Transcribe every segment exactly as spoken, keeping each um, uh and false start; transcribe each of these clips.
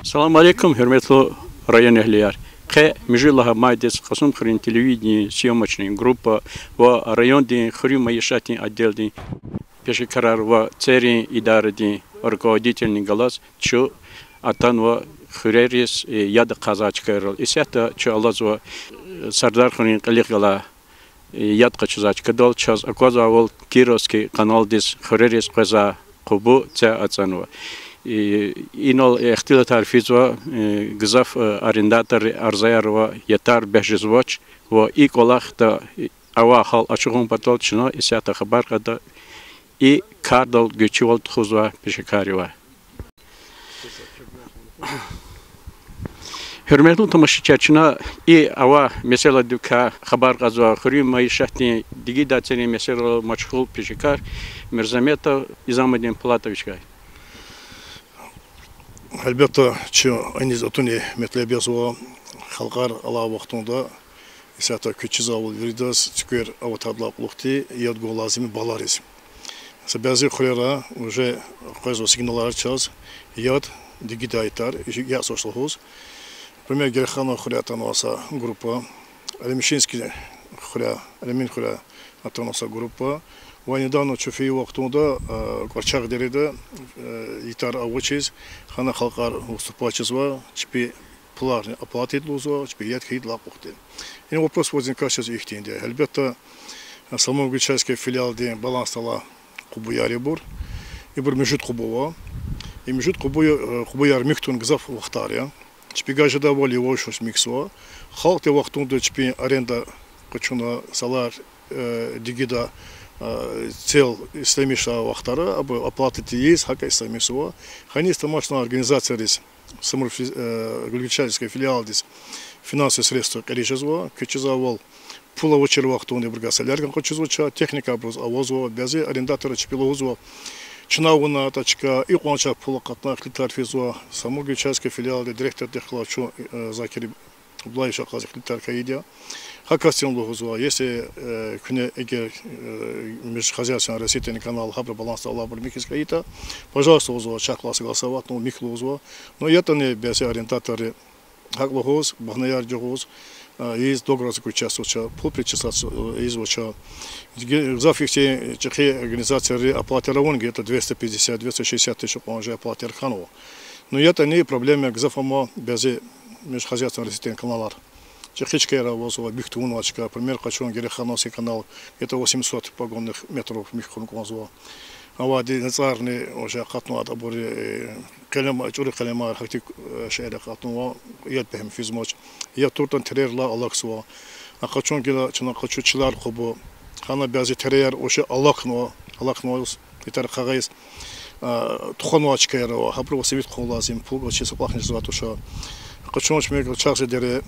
Салам алейкум, гьуьрметлу районэгьлияр! Къе муьжуьд лагьай майдиз Кьасумхуьруьн телевидениедин съёмочный группа ва райондин хуьруьн майишатдин отделдин пешекарар ва церин идарадин руководительни галаз чун атанва хуьрериз, э, яд ахъайзавай чкайрал. Исятда чун алазва, э, Сардархуьруьн кьилихъ галай, э, яд къачузвай чкадал. Чаз аквазвайвал, Кировский каналдиз хуьрериз къвезвай къубу ця ацӀанва. Э, инал ихтилатар физва, э, гзаф, э, арендаторрин арзаяр ва ятар бес жезвач, ва и кӀвалахда, э, авай гьал ачухун патал чна исятда хабар кьада, и кардал гуьзчивал тухузвай пешекарривай. Гьуьрметлу тамашачияр, чна и авай месэладикай хабар кьазва хуьруьн майишатдин, дигидай церин месэлайрал машгъул пешекар Мирзаметов Изамудин Пулатовичакай. Гьелбетда, чи иниз атуни метлеб язва халкьар алай вахтунда исятда куьчезвайвал виридаз цуьквер аватайдалай кьулухъди яд гун лазим я балариз. Са бязи хуьрера уже къвезва сигналар чаз, яд, дигидай тар, яд сач лугьуз. Пример, Гереханово хуьре атанва са группа, Алимишинский хуьре, Алимин хуьре атанва са группа. Ва недавно чун фейи вахтунда, э, Кьварчагъ дереда, э, ятар авачиз, гьана халкьар выступать жезва, чпи пуларни оплатить лугьузва, чпи яд хьайидалай кьулухъди. Ина вопрос возникать жез ихьтинди я. Гьелбетда, Самугульчаевский филиалдин балансдал алай къубуяр я ибур. Ибур муьжуьд къубу ава. И муьжуьд къубу, э, къубуяр михьтун гзаф вахтар я. Чпигай жедайвал, ивай-шуш михьзава. Халкьди вахтунда чпин аренда къачуна, салар, э, дигида, э, цел ишлемишай вахтара абур оплатить ийиз, гьакӀа ишлемишзава. Гьаниз тамашна организацияриз, Самур фи-, э, Гульчаевский филиалдиз финансовый средства кьери жезва, куьчезвайвал, пул авачир вахтунда ибурукай соляркани къачузвач, техника абуруз авазва, бязи арендаторри чпи лугьузва, чна авунатӀа чка, икьван чахъ пул акъатна, ихтилатар физва. Самур Гульчаевский филиалдин директордихъ галаз чун, э, Закир Абдуллаевич акъваз ихтилатар хьайиди я. Гьа касдин лугьузва, если, э, куьне эгер, э, межхозяйственный растительный канал гьабурун балансда алайбур михьиз хьайитӀа, пожалуйста лугьузва, чахъ галаз согласовать авун михь лугьузва. Ну, ятӀани бязи арендаторри гьакӀ лугьуз, багьнаяр жагъуз, э, ийиз договор заключать ийизвач, пул причислять, э, ийизвач. Гзаф ихьтин чӀехи организацияри оплатаяр авун, где-то двести пятьдесят, двести шестьдесят тысяч кьван жуьре оплатаяр хьанва. Ну, ятӀани проблема гзаф ама бязи межхозяйственный растительный каналар. ЧӀехи чкаяр авазва, михь тавунвай чка, пример къачун, Герехановский канал, где-то восемьсот погонных метров михь хьун кӀанзава. Авайди нацӀарни уже акъатнавайди абур, э, къелем, чӀуру къелемар, гьахьтин, э, шейэр акъатнава, яд бегьем физмач. Яд туртӀани терейрилай алахьзава. А къачун гила чна къачу Чилар къубу. Гьана бязи тераяр уже алахьнава, алахьнава, итар къагъиз, а, тухванвай чкаяр ава, гьабуруз восстановить хъувун лазим, пул гвачиз акьахни жезвайди туш. Къачун чими Кьварчагъ дере,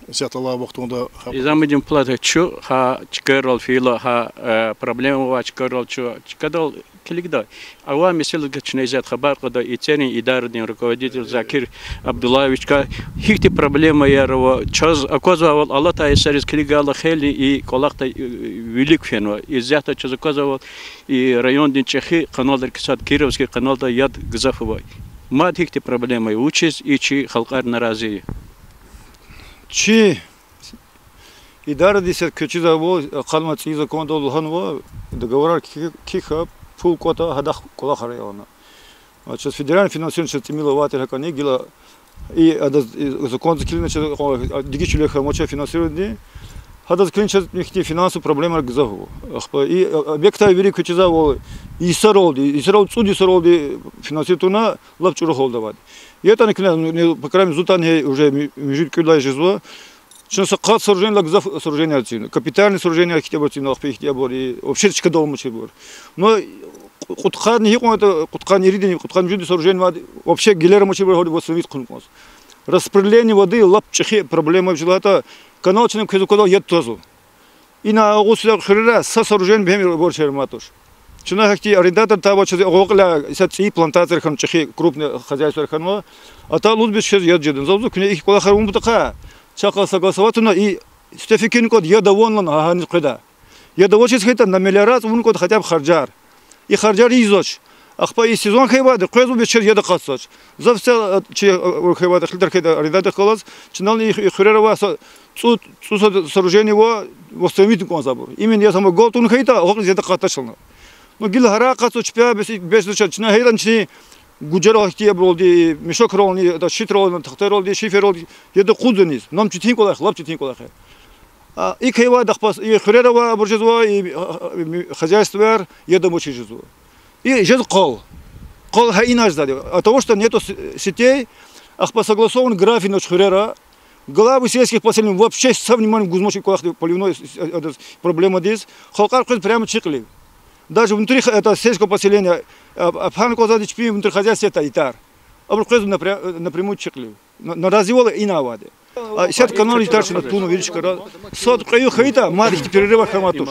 исятда алай вахтунда гьаб- Изамудин Пулатович, чун гьа чкайрал фейила, гьа, э, проблема авай чкайрал чун чкадал килигда. Авай месэладикай чна исятда хабар кьада, и церин идарадин руководитель Закир Абдуллаевичакай. Гьихьтин проблемаяр ава, чаз аквазвайвал, алатай йисариз килигайла хейлин и кӀвалахда, э, вилик фенва. Исятда чаз аквазвайвал, и райондин чӀехи каналрикай сад Кировский каналда яд гзаф ава. Мад гьихьтин проблема я, вучиз и чи халкьар нарази я? Чи идарадиз са квез чизвайвал, акъанва цӀийи закондал лугьунва, договорар кхьихь-, кхьихь, пул кӀватӀа, гьадахъ кӀвалахар ая лагьана. А чаз федеральный финансирование чаз тӀимил авай тир гьакӀани, гила и адаз, и закондиз килигна чаз, а, дигичӀ вилик хьанвач финансирование. Гьадаз килигна чаз ихьтин финансовый проблемаяр гзаф ава. Ахпа и, а, объектар вири квез чизвайвал, йисаралди, йисарал, цӀуд йисаралди финансировать авуна, лап чӀуру гьалда авайди. ЯтӀани куьне, ну, по крайней мере, зун атана уже муьжуьд-кӀуьд лагьай жезва. Чна са къад сооружениедилай гзаф сооружениеяр эцигна. Капитальный сооружениеяр ихьтинбур эцигна, ахпа ихьтинбур. И вообще чкадал амачирбур. Ну, кьудкъанни гьикьван ятӀа, кьудкъанни иридани, кьудкъанни муьжуьдни сооружение авайди, вообще гелера амачирбур, гьабур восстановить хъувун кӀанзава. Распределение воды лап чӀехи проблема я, вучиз лагьайтӀа канал чна квез аквазвайвал яд твазва. Ина Агъусуд хуьрера са сооружение бегьем рабочий мад туш. Чна гьахьтин арендатор тавач, чаз Агъа кьиляй са цӀийи плантацияр хьанва, чӀехи крупный хозяйствояр хьанва. Атайла лугьузва бес чаз яд жеда. Зав-зав куьне ихьтин кӀвалахар авун патахъай, чахъ галаз согласовать авуна, и стефикин кӀватӀ яд авунилан гьа-, гьаниз къведа. Яд авачиз хьайитӀа, на мелиорация авун кӀватӀ хотя бы харжар. И харжар ийизвач. Ахпа и сезон хьайивайди, къвезва бес чаз яд акъатзавач. За все, э, чи, э, хьайивайди, хилитар хьайида арендадихъ галаз, чнални и, и хуьрера авай са цӀу-, цӀусад сооружение ва восстановить кӀанзавайбур. Именно яз гьам гвалтун хьайитӀа, агъакьиз яд акъатдачална. Ну, гила гьарай акъатзава чпи, бес, бес чна, чна гьайитӀани чна гужарал ихьтин абуралди, мешокрални, это, щитрални, тахтайралди, шифералди, яд акъудзаваниз. Нам четин кӀвалах, лап четин кӀвалах я. А, икӀ хьайивайди ахпа и хуьрера авайбур жезва, и, а, а, ми-, хозяйствояр яд амачиз жезва. И жез къал. Къал гьа инай жезвайди. От того, что нету с-, сетей, ахпа согласован график авач хуьрера. Главы сельских поселений вообще са внимание гузмач и кӀвалахда, поливной с-, с-, э, э, проблемадиз. Халкьар къвез прямо чи кьилив. Даже внутри х-, это, сельского поселения, а, а, пан кӀанзавайди чпин внутрихозяйственный это итар. Абур къвез напря-, э, напрямую чи кьилив. На-, наразивал ина авайди. А исятда канал итар чна тунва вири чкайра. Сад-кьве югъ хьайитӀа, мад ихьтин перерывар хьанвайди туш.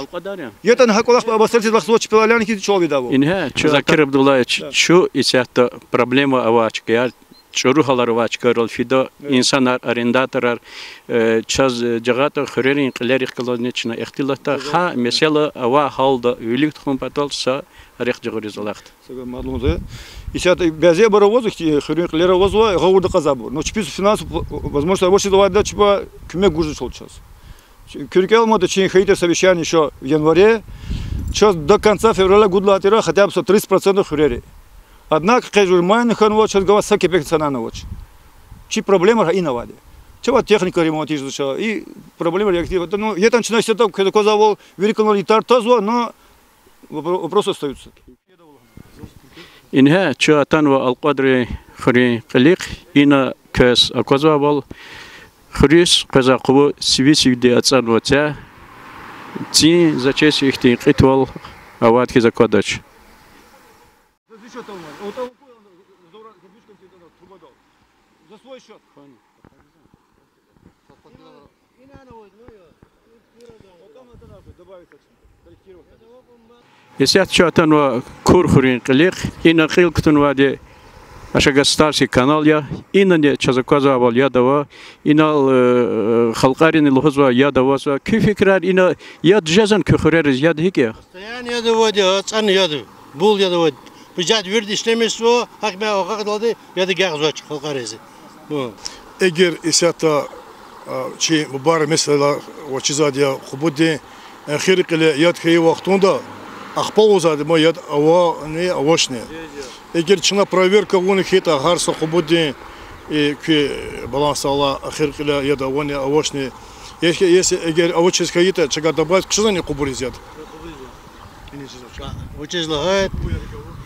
ЯтӀани гьа кӀвалах абасарциз лахзава чпелай лянкиз чӀалал видавал. Ингье, чун Закир Абдуллаевич, чун исятда проблема авай чкаяр, чӀуру гьалар авай чкайрал фида, инсанар, арендаторар, э, чаз, э, жагъайтӀа хуьрерин кьилерихъ галазни чна ихтилатда, гьа месэла авай гьалда вилик тухун патал са рехъ жагъуриз алахъда. Сага мад лугьуз. Исятда бязибур аваз, ихьтин хуьруьн кьилер авазва, гъавурда акьазвайбур. Ну, чпиз финансовый возможность авачиз авайда чпи куьмек гузвачни чаз. Куь рикӀел амайди, чи хьайитӀа совещание ещё в январе. Чаз до конца февраля гуд лагьайтӀа хотя бы са тридцать процентов хуьрери. Однако къе жув майни хьанва, чаз гвай са кепекни санани авач. Чи проблемаяр гьа ина авайди. Чавай техника ремонтиз жезвач, и проблемаяр яхъ тир. Ну, ятӀани чна исятда квез аквазвайвал вири канал итар тазва, но вопро-, вопросы остаются. Ингье, чун атанва Алкьвадрин хуьруьн кьилихъ, ина квез аквазвайвал хуьруьз къвезвай къуьво сиве-сивди ацӀанва це, цин за чиз ихьтин кьитвал авайд хьиз аквадач. За свой счёт. Исятда чун атанва Кур хуьруьн кьилихъ, ина кьил кутунвайди Ашагастарский канал я, инани чаз аквазвайвал яд ава, инал, э, халкьарини лугьузва яд авазва. Куь фикирар, ина яд жезвани куь хуьрериз, яд гьикӀ я? Постоянно яд авайди, ацӀана яд, бул яд авайди. Бюджет вирида ишлемишзава, гьахьмяй агъакьдалди яд агакьзавач халкьариз. Эгер исятда, а, чи мубарак месэла авачизвайди я Къубуддин, э, хуьруьн кьиле яд хьайи вахтунда, ахпа лугьузвайди ма яд авани, авачни. Эгер чна проверка авуна хьайитӀа гьар са Къубуддин, и куь балансдалай хуьруьн кьиле яд авани, авачни. Если, если эгер авачиз хьайитӀа, чакай добавить хъжезвани къубуриз яд? Вучиз лагьайтӀа,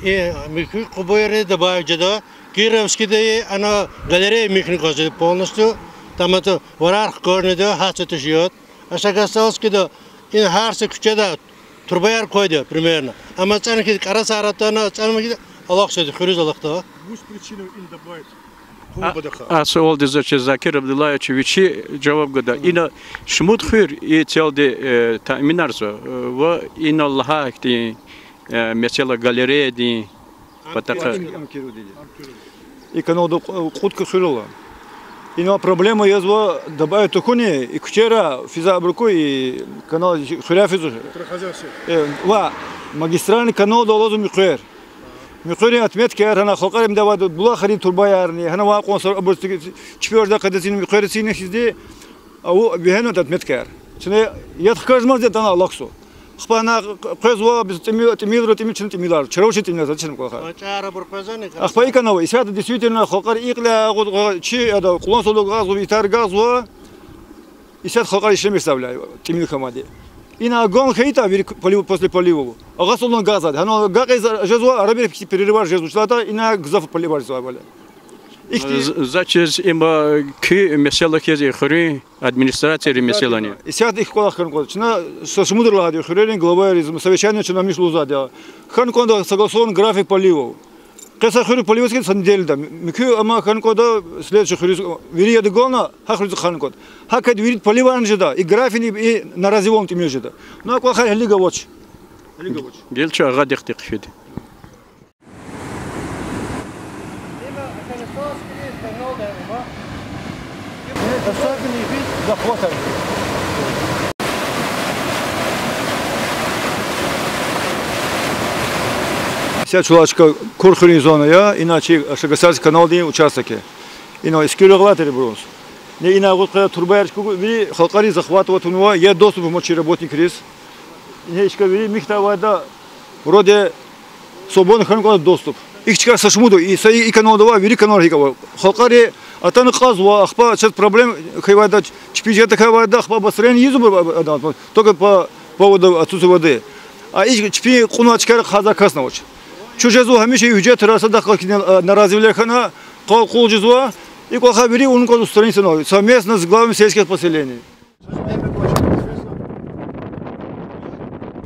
и михьи къубури добавить жеда, Кировскийда ана галерея михьна кӀанзава полностью, там это варар хкажнава, гьа са туш яд. Ашагастарскийда ина гьар са куьчеда турбаяр квайди я примерно. Амма цӀана хьиз кӀарасар атана, цӀана хьиз алахъзавайди, хуьруьз алахъда. Вуч причина ина добавить? А суалдиз за чиз Закир Абдуллаевич вичи жаваб гуда. Ина шумуд хуьр и целди, э, таъминарзава, э, ва ина лагьай хьтин, э, месела галереядин патахъай. И каналда кьу-, кьуд куь хуьр ала. Ина проблема язва, добавить тахьуни, и куьчера физвайбуруку, и канал хуьряй физва. Э, ва магистральный каналда алазва муькъвер. Муькъверин отметкаяр, гьана халкьари мидавайди булахрин турбаярни, гьана ван кьван са абур чпивежда къадезин муькъвер эцигна хьизди, а у вегьена отметкаяр. Чна яд хкажмазди атана алахъзава. Ахпа гьана къвезва, бес тӀими-, тӀимилра, тӀими-, чна тӀимилар, чара вучин тӀимилар, чна кӀвалахар. Ахпа икӀ хьанва, исятда действительно халкьари икьван агъуд, чи ада Кьулан СтӀалда агъазва, итар агъазва. Исятда халкьари ишлемишзавайвиляй тӀимил хьамайди. Ина аган хьайитӀа вири полив, после поливов, агъа СтӀалдин агъазайди. Гьана агакьиз жезва, арабир перерывар жезва. Вучиз лагьайтӀа ина гзаф поливар жезвайвиляй. Ихьтин. З-, за чиз има куь месэла хьиз, и хуьруьн администрациядин месэлани? Исятда ихьтин кӀвалах хьана кӀанда. Чна са шумудра лагьайди я хуьрерин главайриз, совещание чна гьамиша лугьузвайди я. Хьана кӀанда согласован график поливов. Къе са хуьруьз поливать хьайитӀа са неделяда, муькуь ама хьана кӀанда следующий хуьруьз, вири яд гална, гьа хуьруьз хьана кӀанда. ГьакӀ хьайитӀа вири поливарни жеда, и графикни, и наразивални тӀимил жеда. Ну, а кӀвалахар гьелелиг авач. Гьелелиг авач. Гила чун агъадихъ хъфида. Особенный вид захвата. Са чулачка Курхуьруьн зона я, ина чи Ашагасарский каналдин участок я. Ина Искиру гъалатери буруз. Не ина гъуд къе турбаяр чку вири халкьари захватывать авунва, я доступ мачи работникриз. Не ишка вири михтавайда вроде свободно хьанква доступ. Их чка са шумуду, и са и каналда ва, вири канал гьикава. Халкьари атана кьазва, ахпа чаз проблем хьайвайда, чпи жета хьайвайда, ахпа басрен йизу ба-, ба-, адам. Только по поводу отсутствия воды. А ич чпи кьуна чкара хаза касна вач. Чу жезва гьамиша и гьуьжетра садахъ кьакьнел, а, наразивилер хьана, къал-къул жезва, и кӀвалахар вири ункӀваз устранить авуна, совместно с главами сельских поселений.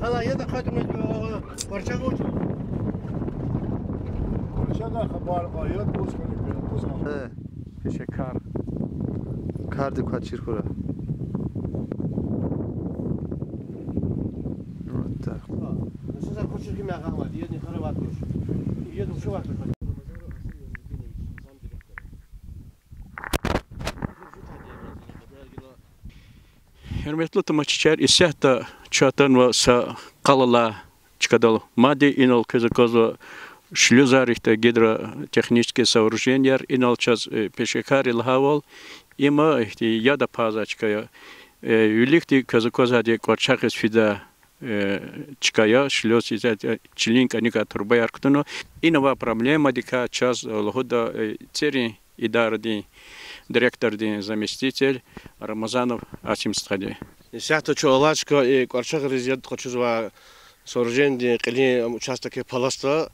Гьала яда хатуна, э, парча гъуч. Парча да хабар къа, яд пускали, пускали. Э, пешекар. Кардик квачир хьура. Вот так. А, ну, сизар кучир ким ягъамад, яд не хара ватуш. Яд уши ватуш. Гьуьрметлу тамашачияр, исятда чун атанва са къал алай чкадал. Мад инал квез аквазва шлюзар ихьтин гидротехнический сооруженияр, инал чаз, э, пешекарри лагьайвал, им ихьтин яд апарзавай чка я. Э, виликди квез аквазвайди кӀварчагъиз фидай, э, чка я, шлюз, исятда чилин кӀаникай турбаяр кутуна. Ина авай проблемадикай чаз лугьуда, э, ЦӀерин идарадин директордин заместитель Рамазанов Асим стхади. Исятда чун алай чка, э, кӀварчагъриз яд къачузвай сооружениедин кьилин участокдин палатда.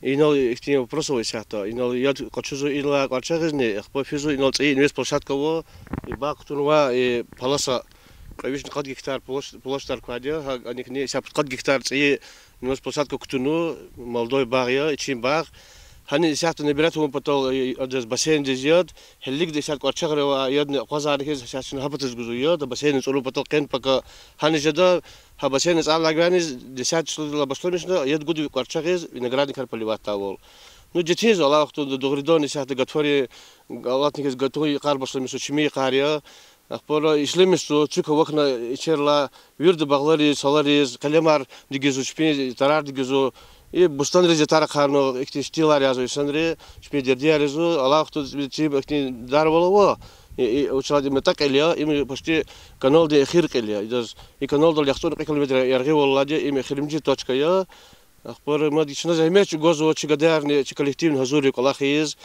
Инал ихьтин вопрос ава исятда. Инал яд къачузва инал кӀварчагъизни, ахпа физва инал цӀийи инвестплощадка ава, и багъ кутунвай, и палата кьве вишни къад гектар площ-, площадьар квайди я, гьа, аникни са пуд къад гектар цӀийи инвестплощадка кутуна, молодой багъ я, ичин багъ. Гьана исятда набирать авун патал, э, адаз бассейндиз яд, гьелелигда исятда кӀварчагъри авай ядни акъвазарна хьиз, исятда чна гьа патаз гузва яд, бассейн цӀурун патал къен пака гьана жеда, гьа бассейн цӀайлай гваниз десятый числодилай башламишна яд гуда кӀварчагъиз виноградникар поливатьдайвал. Ну, четин я алай вахтунда дугъриданни исятда гатфарин алатна хьиз гатун йикъар башламишзава, чими йикъар я. Ахпа ишлемишзава, цуьк авахьна ичерилай вирида багълариз, салариз къелемар дегизва, чпин тарар дегизва. И бустанриз ятар ахъайна, ихьтин стилар язва инсанри, чпин дердияр язва, алай вахтунда чи ихьтин дарвал ава, и, и, вучиз лагьайтӀа им мета кьил я, им почти каналдин эхир кьил я. Идаз и каналдал яхцӀурни кьве километр яргъивал алайди я, им эхиримжи точка я. Ахпа мад чна зегьмет чӀугвазва, чи гадаярни, чи коллективни гьазур я кӀвалах ийиз.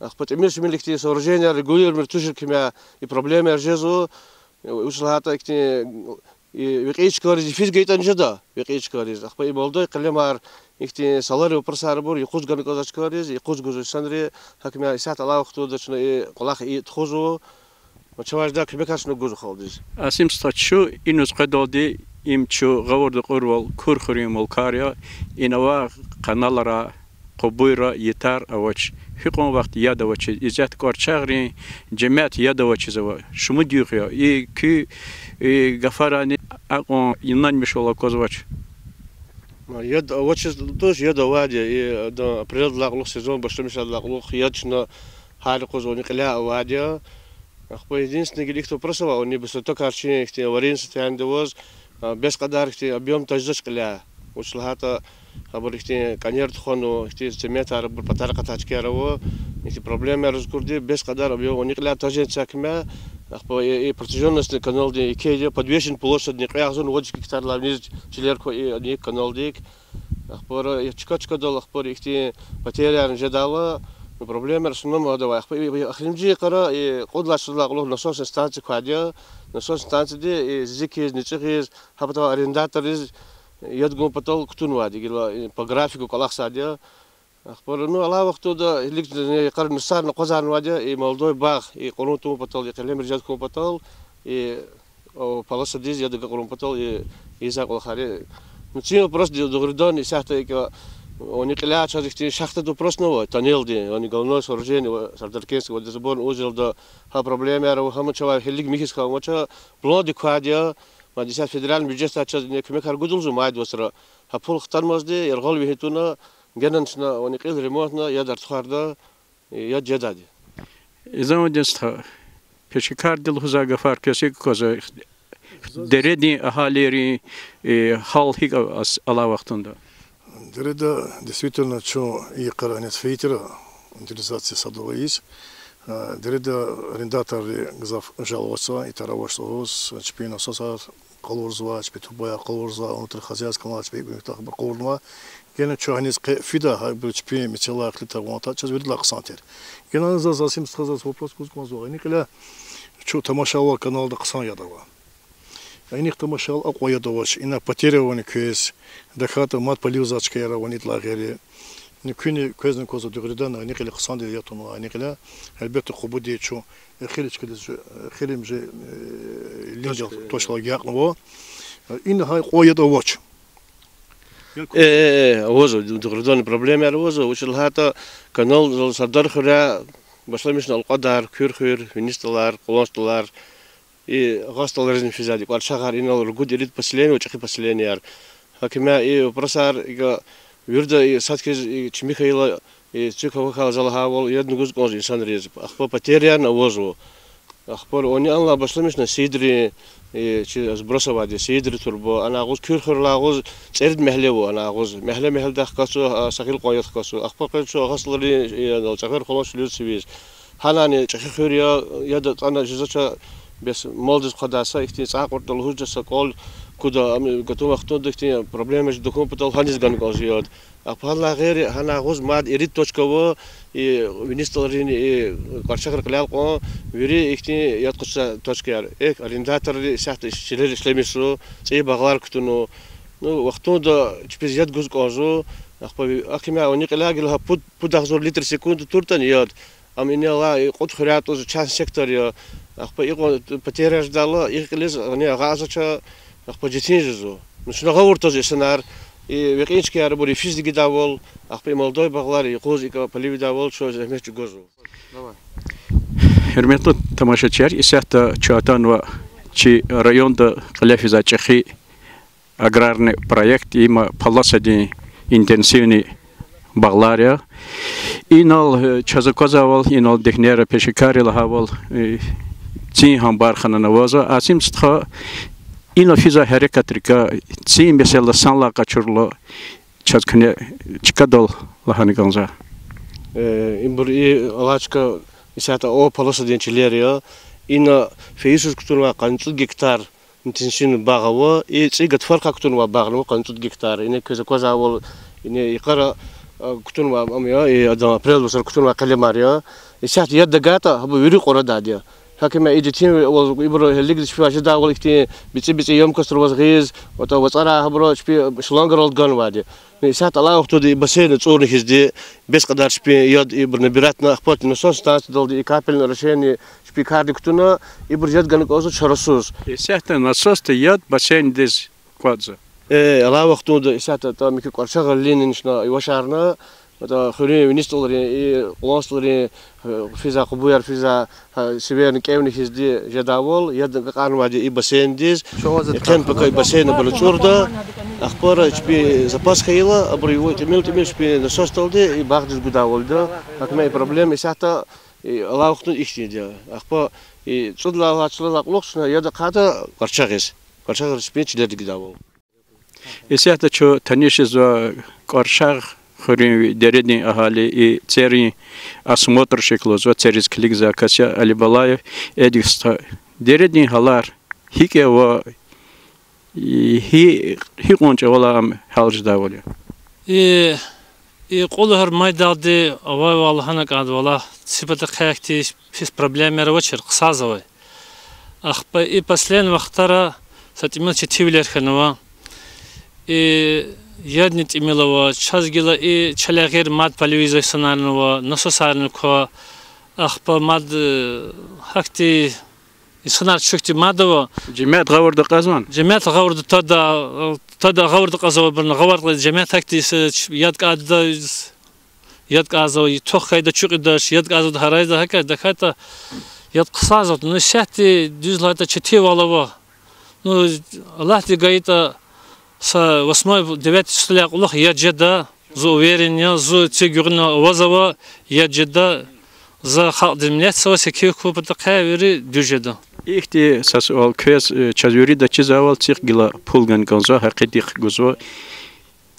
Ахпа тӀимил-шимил ихьтин сооруженияр регулируемыйяр тушир кимя, и проблемаяр жезва, вучиз лагьайтӀа ихьтин, и векьи чкайриз йифиз гайитӀани жеда, векьи чкайриз. Ахпа и молодой къелемар, ихьтин саларин вопросар абур юкъуз гана кӀанзавай чкайриз, юкъуз гузва инсанри, гьакӀ ма исятда алай вахтунда чна и кӀвалах и тухузва, ва чавай жедай куьмекар чна гузва халкьдиз. Асим стха, чун иниз къведалди, им чун гъавурда кьурвал Курхуьруьн мулкар я, ина авай каналра, къубуйра ятар авач, гьикьван вахт яд авачиз, исятда кӀварчагърин жемят яд авачиз ава. Шумуд югъ я и куь, и гафарани акьван инанмишвал аквазвач. Яд авачиз туш, яд авайди я, и адан апрелдилай кьулухъ сезон башламишдайдалай кьулухъ яд чна гьар юкъуз авуна кьиляй авайди я. Ахпа единственный гила ихьтин вопрос ава, авуна бусуртакар чин ихьтин аварийный состояниеда аваз, а, бес кьадар ихьтин объём тажзавач кьиляй. Вучиз лагьайтӀа гьабур ихьтин кӀанер тухвана, ихьтин цементар, абур патарихъ атай чкаяр ава, ихьтин проблемаяр риз акурди, бес кьадар объём авуна кьиляй тажен цакма, ахпа и, и протяжённостьни каналдин икейди я, подвешенный площадьни кьве агъзурни вад гектардилай виниз чилер ква и, и каналдик. Ахпа чка-чкадал ахпа ихьтин потеряярни жедайла, ну, проблемаяр в основном гьада авай. Ахпа и, и эхиримжи йикъара и кьуд лагьай числодилай кьулухъ насосный станция квайди я, насосный станцияди и зикиз, ничӀигъиз, гьа патал арендаторриз яд гун патал кутунвайди, гила и по графику кӀвалахзавайди я. Ахпа, ну, алай вахтунда гьилик йикъара нусарни акъвазарнавайди я, и молодой багъ, и кьурун тавун патал, и къелемриз яд хьун патал, и, о, паласадиз яд агакьарун патал, и, и ийизвай кӀвалахар я. Ну, цин вопрос ди-, дугъриданни исятда икӀ, авуна кьиляй чаз ихьтин шахтадин вопрос ава, тоннельдин, авуна головной сооружение, ва Сардаркентский водосборный узелда гьа проблемаяр ава, гьам чавай гьилик михьиз хьанвач, пландик квайди я, мад исятда федеральный бюджетдай чаз ина куьмекар гудалзава майдин вацра, гьа пул хтанмазди яргъал вегьин туна, генани чна авуна кьил ремонтна, яд артухарда, яд жедайди. Изамудин стха, пешекарди лугьузвай гафар квез гьикӀ аквазва, дередин агьалийрин, э, гьал гьикӀ ава алай вахтунда? Дереда, действительно, чун и йикъара гьаниз фейитӀа, утилизация садвал ийиз. Э, дереда арендаторри гзаф жаловаться авай, и тӀвар авач лугьуз, чпин насосар къалурзава, чпин трубаяр къалурзава, внутренних хозяйствах чпин гьикӀ муьгьтахбур къалурнава. Гена чун гьаниз къе фида, гьабур чпин мецелай хъли тавунатӀа, чаз виридалай хъсан тир. Гена заз Асим стхадиз вопрос гуз кӀанзава. Ина кьиле чун тамашайвал каналда хъсан яд ава. Инихъ тамашайла акьван яд авач, ина потеря авани квез, тахьайтӀа мад поливзавай чкаяр авани идалай гъейри. Ина куьнни квезни кваза дугъриданна, ина кьиле хъсандиз яд тунва, ина кьиле. Гьелбетда, къубуди чун эхиримжи, эхиримжи, э, линиядал точкадал агакьнава. Ина гьа акьван яд авач. Э, э, э, авазва, дугъриданни проблемаяр авазва, вучиз лагьайтӀа каналдал Сардархуьре башламишна Алкьвадар, Куьрхуьр, ВинистӀалар, КъуланстӀалар, и Гъасдалризни физвайди, КӀварчагъар, инал ругуд-ирид поселение ва чӀехи поселенияр. Гьакимя и вопросар, ига вирида и сад хьиз и чими хьайила, и цуьк авахьайла за лагьайвал, ядни гуз кӀанзава инсанриз. Ахпа потеряярни авазва. Ахпа они анлай башламишна Сиидрин, и чи сброс авайди, Сиидрин турба, ана агъуз Куьрхуьрелай агъуз цӀерид мягьле ава, ана агъуз. Мягьле-мягьледихъ хкатзава, а, са гъил къван яд хкатзава. Ахпа къе чун Гъасдалрин, и, анал ЦӀагъуьрин хвалан чилел сивиз. Гьанани ЧӀехи хуьр я, яд атӀана жезвач, бес малдиз хъвадай са ихьтин ЦӀай-Кьуртда лугьуз жеда са кӀвал куда, ам гатун вахтунда ихьтин проблема жеда хьун патал гьаниз гана кӀанзава яд. Ахпа гьадалай гъейри гьана агъуз мад ирид точка ава, и ВинистӀалрин, и КӀварчагърин кьилел кьван, вири ихьтин яд къачудай точкаяр. Эхь, арендаторри исятда чилер ишлемишзава, цӀийи багълар кутунва. Ну, вахтунда чпиз яд гуз кӀанзава. Ахпа ви-, ахьимя они кьиляй гила гьа пуд, пуд агъзур литр секунда туртӀани яд. Ам инал алай и кьуд хуьряй тӀуз частный сектор я. Ахпа икьван потеря жедайла, и кьилиз ани агъа жезвач, ахпа четин жезва. Ну, чна гъавурда тваз инсанар, и векьин чкаяр абур йифиз дигидайвал, ахпа и молодой багълар юкъуз икӀ полив ийидайвал чун зегьмет чӀугвазва. Гьуьрметлу тамашачияр, исятда чун атанва чи районда кьиле физвай чӀехи аграрный проект, им я полосадин интенсивный багълар я. Инал, э, чаз аквазвайвал, инал дегьнера пешекарри лагьайвал, э, цин гьамбарханани авазва. Асим стха, инал физвай гьерекатрикай цин месела санлай къачурла, чаз куьне чкадал лагьана кӀанзава. Э, ибур и алай чка исятда о полосадин чилер я. Ина фейи йисуз кутунвай къанни цӀуд гектар интенсивный багъ ава, и цӀи гатфарихъай кутунвай багъни ава къанни цӀуд гектар. Ина квез аквазвайвал, ина йикъара, а, кутунвай ам я, и адан апрель вацра кутунвай къелемар я. Исятда яд тагайтӀа, гьабур вири кьурадайди я. Гьакимя и четинвал, ибуру гьелелигиз чпивай жедайвал ихьтин бицӀи-бицӀи ёмкостьра ваз гъиз, ватӀа вацӀара гьабуру чпи шлангарал ганвайди. Ну, исятда алай вахтунда и бассейнда цӀурни хьизди, бес кьадар чпин яд ибур набиратна, ахпа насос станциядалди и капельное орошение чпин карни кутуна, ибур яд гана кӀанзава чарасуз. Исятда насосда яд бассейндиз кӀватӀзава. Э, алай вахтунда исятда атӀа михьи КӀварчагърин линиянична ивачарна, атӀа хуьруьн ВинистӀалрин, и КьуланстӀалрин, э, физвай къубуяр физвай, э, северный кӀевни хьизди жедайвал, яд гана кӀанзавайди и бассейндиз, э, хъен пака и бассейн абуру цӀурда, ахпа чпи запас хьайила, абуру тӀимил-тӀимил чпин насосдалди и багъдиз гудайвал жеда. Гьакимя и проблема исятда, э, алай вахтунда ихьтинди я. Ахпа и цӀуд лагьай чилелай кьулухъ чна яд ахъайда КӀварчагъиз. КӀварчагърин чпин чилерди гидайвал. Исятда чун таниш жезва КӀварчагъ хуьруьнви дередин агьали, и церин осмотрщик лугьузва, цериз килигзавай кас я Алибалаев Эдик стха. Дередин гьалар гьикӀ ава, и гьи-, гьикьван чӀавалай ам гьял жедайвал я? И, и кьулухъ майдалди авайвал лагьана кӀанда валлагь, ципатахъ ихьтин пис проблемаяр авачир, хъсанзавай. Ахпа и последний вахтара са тӀимил четинвилер хьанва. И ядни тӀимил ава, чаз гила и чалай гъейри мад поливзавай инсанарни ава, насосарни ква. Ахпа мад, э, гьахьтин инсанар чухьди мад ава. Жемят гъавурда кьазвани? Жемят гъавурда тада, тада гъавурда кьазва, абурни гъавурда кьаз жемят гьахьтин са ч-, яд кӀанда, яд кӀанзава, тух хьайида чуькьведач, яд кӀанзавайди гьарайда гьакӀ, тахьайтӀа яд хъсанзавайди. Ну, исятда дуьз лагьайтӀа четинвал ава. Ну, Аллагьди гайитӀа, са восьмой, девятый числодилай кьулухъ яд жеда, зун уверен я, зун ци гуьгъуьна авазва, яд жеда, за халкьдиз минетзава, секин хьун патахъай вири дуьз жеда. Ихьтин са суал квез, э, чаз вирида чизвайвал, цихъ гила пул гана кӀанзава, гьакъидихъ гузва.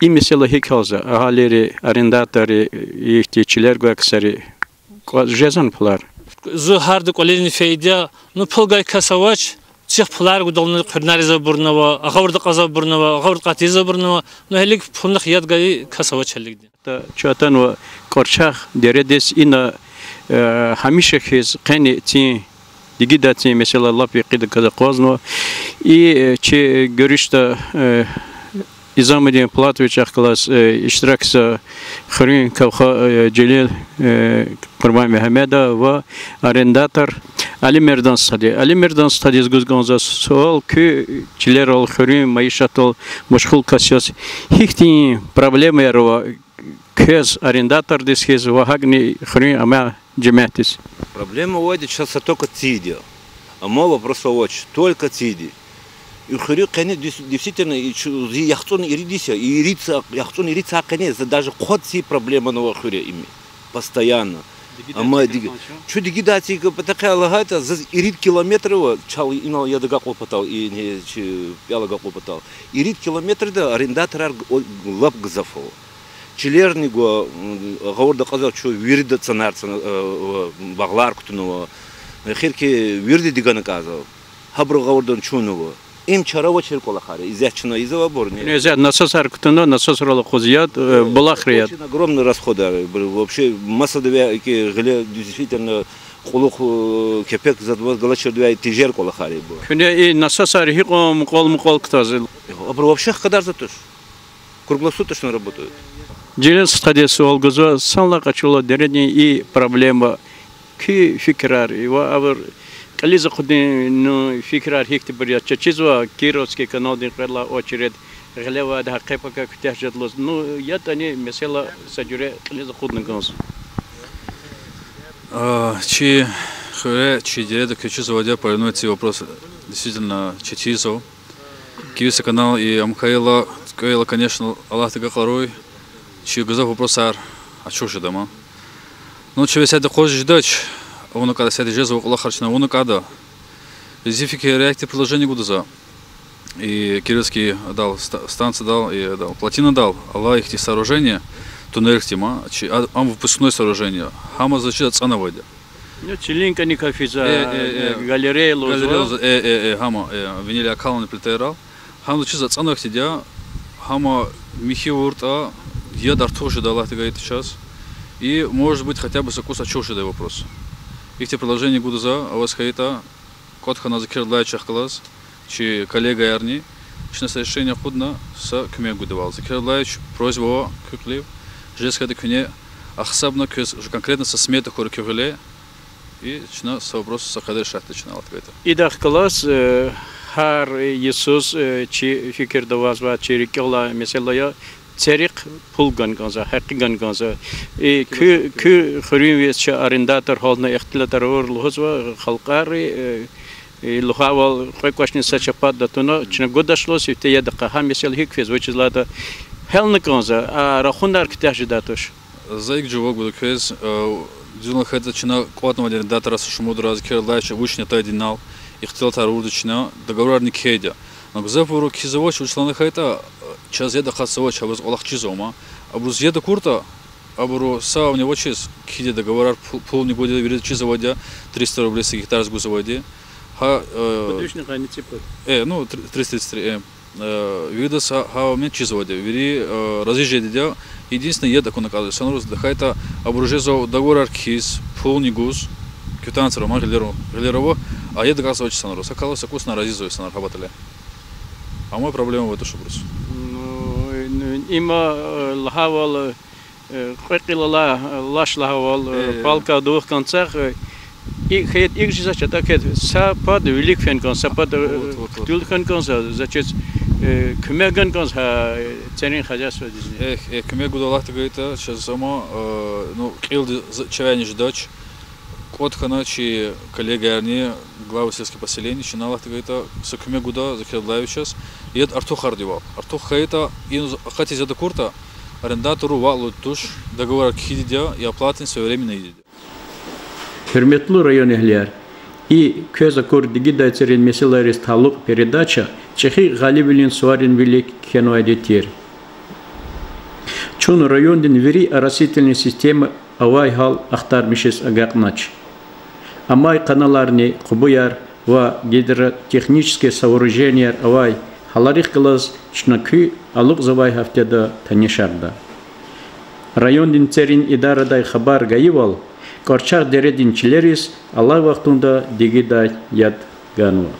И месэла гьикӀ гьалзава, агьалийри, арендаторри, ихьтин чилер гвай ксари кӀватӀ жезвани пулар? Зун гьарда кӀвалерин фейиди я, ну, пул гвай кас авач, цихъ пулар гудална, къуьрнар ийизвайбурни ава, гъавурда кьазвайбурни ава, гъавурда кьатӀизавайбурни ава, ну, гьелелиг пулунихъ яд гайи кас авач гьелелигди. Та чун атанва Кьурчагъ дередиз, ина, э, гьамиша хьиз къени цин, дигидай цин месэла лап икьида када акъвазнава. И, э, чи гуьруьшда, э, Изамудин Пулатович ахкалаз, э, иштиракзава хуьруьн кавха, э, Желил, э, Къурбан Мегьамедов ва арендатор Алимердан стхади. Алимердан стхадиз гуз кӀанзава суал, куь чилерал, хуьруьн майишатдал машгъул кас яз, гьихьтин проблемаяр ава квез арендатордиз хьиз ва гьакӀни хуьруьн амай жемятдиз? Проблема авайди чаз са только цийиди я. Амма вопрос авач, только цийиди. И хуьруьн къени дес-, действительно, и чу-, зи яхцӀурни ирид йис я, и ирид са-, яхцӀурни ирид са къени, за даже къвад ци проблемани авай хуьр я им. Постоянно. Амма диги-, чун дигидай ци патахъай лагьайтӀа, заз ирид километр ава, чал инал яд агакьун патал, и, и, чи, пӀел агакьун патал. Ирид километрда арендаторар г-, о, лап гзаф ава. Чилерни гва, м, гъавурда кьазвай чун вирида цанар, цана-, э, э, багълар кутунва. Эхирки вирида дигана кӀанзава. Гьабурун гъавурдани чунни ава. Им чара авачир кӀвалахар я. Исятда чна ийизвайбурни. Яни исятда насосар кутуна, насосрал акъваз яд, э, булахра яд. Очень огромный расходар. Бу-, вообще масадавай икӀ гъиле действительно кьулухъ, э, кепек затӀ ваз галачирдавай тежер кӀвалахар я бу. Куьне и насосар гьикьван мукьвал-мукьвал кутазва? Абур вообще хкадарзавайди туш. Круглосуточно работают. Желил стхадиз суал гузва, санлай къачурла дередин и проблема, куь фикирар ва абур кьилиз акъудунин фикирар гьихьтинбур я? Чаз чизва Кировский каналдин кьвед лагьай очередь, гъиле авайди гьа къе-пака куьтягь жеда лугьуз. Ну, ятӀани месэла са жуьре кьилиз акъудна кӀанзава. А, чи хуьре, чи дереда квез чизвайди я, по-моему, ци вопрос действительно четин я. Кировский канал и ам хьайила, кӀвейила, конечно, Аллагьди агакьаруй, чи гзаф вопросар ачух жеда ман. Ну, чна исятда акъвазиз жедач, авуна кӀанда, исятда жезва кӀвалахар, чна авуна кӀанда. Зи фикирда ихьтин предложение гуда за. И Кировский адал, ста-, станциядал, и адал, плотинадал алай ихьтин сооружение, туннель ихьтин ман, чи а-, ам выпускной сооружение, гьам заз чиз ацӀанвайди я. Ну, цилинкани кафиза, э, э, э, галерея лугьузва. Галерея лугьузва, э, э, э, гьам, э, винел акалун плитайрал. Гьам заз чиз ацӀанвай хьтинди я, гьам михьи авуртӀа, яд артух жеда, Аллагьди гайитӀа, чаз. И, может быть, хотя бы са кӀус ачух жедай вопрос. Ихьтин предложение гуда за, аваз хьайитӀа, кӀватӀ хьана Закир Абдуллаевичахъ галаз, чи коллегаярни, чна са решение акъудна, са куьмек гудайвал. Закир Абдуллаевич, просьба ава куь кьилив, жез хьайитӀа куьне, агъсабна квез уже конкретно са смета хьурай куь гъиле, и чна са вопрос са къайдада решатьда чна, Аллагьди гайитӀа. Идахъ галаз, э, гьар йисуз, э, чи фикирда авазвай, чи рикӀел алай месэла я, церихъ пул гана кӀанзава, гьакъи гана кӀанзава. И куь, куь хуьруьнвияз чаз арендатор гьалтна ихтилатар авур лугьузва халкьари, э, и лугьайвал, кьве кӀвачни са чапатда туна, чна гудач лугьуз, сифте яд ахъа. Гьа месэла гьикӀ физ, вучиз лагьайтӀа гьялна кӀанзава, а рахунар куьтягь жедай туш. За икӀ жаваб гуда квез, э, дуьз лагьайтӀа, чна кӀватӀнавайди арендаторар са шумудра, Закир Абдуллаевич вучни атайди инал, ихтилатар авурди чна, договорарни кхьейди я. Но гзафбуру кхьизвач, вучиз лагьайтӀа, э, чаз яд акъатзавач, абуруз кӀвалах чизва ман. Абуруз яд акуртӀа, абуру са авни авачиз кхьиди договорар, пу-, пулни гуди, вири чизвайди я, триста рублей са гектардиз гузвайди. Гьа, э, Подвижный границы под. Э, ну, три-, триста тридцать три, э. Э, виридаз гьа, гьа момент чизвайди я. Вири, э, рази жедайди я. Единственное, яд акуна кӀанзава инсанриз, лагьайтӀа, абуру жезва договорар кхьиз, пулни гуз, квитанция ава ман, гъилер, гъилер ава, а яд акъатзавач инсанриз. Гьакала са кӀус наразизва инсанар гьабатӀале. Амма проблема авайди туш абуруз. Ну, э, ну, има, э, лагьайвал, э, кьве кьил алай, э, лаш лагьайвал, э, палка в двух концах, э, и хьайитӀа икӀ жезвач, атӀа хьайитӀа са пад вилик фена кӀанзава, са пад, э, хъуьтуьл хьана кӀанзава, за чиз, э, куьмек гана кӀанзава, э, церин хозяйстводизни. Эхь, эхь, куьмек гуда, Аллагьди гайитӀа, чаз ама, э, ну, кьилди з-, чавайни жедач. КӀватӀ хьана чи коллегаярни, главы сельских поселений, чна, Аллагьди гайитӀа, са куьмек гуда Закир Абдуллаевичаз, яд артухардивал. Артух хьайитӀа, иниз акъатиз яд акуртӀа, арендатору ваъ лугьудай туш, договорар кхьидайди я, и оплатани своевременно ийидайди я. Гьуьрметлу районэгьлияр, и квез акур дигидай церин месэлайриз талукь передача ЧӀехи Гъалибвилин суварин вилик кхьенвайди тир. Чун райондин вири оросительный система авай гьал ахтармишиз агакьнач. Амай каналарни, къубуяр ва гидротехнический сооруженияр авай гьаларихъ галаз чна куь алукьзавай гьафтеда танишарда. Райондин церин идарадай хабар гайивал, КӀварчагъ дередин чилериз алай вахтунда дигидай яд ганва.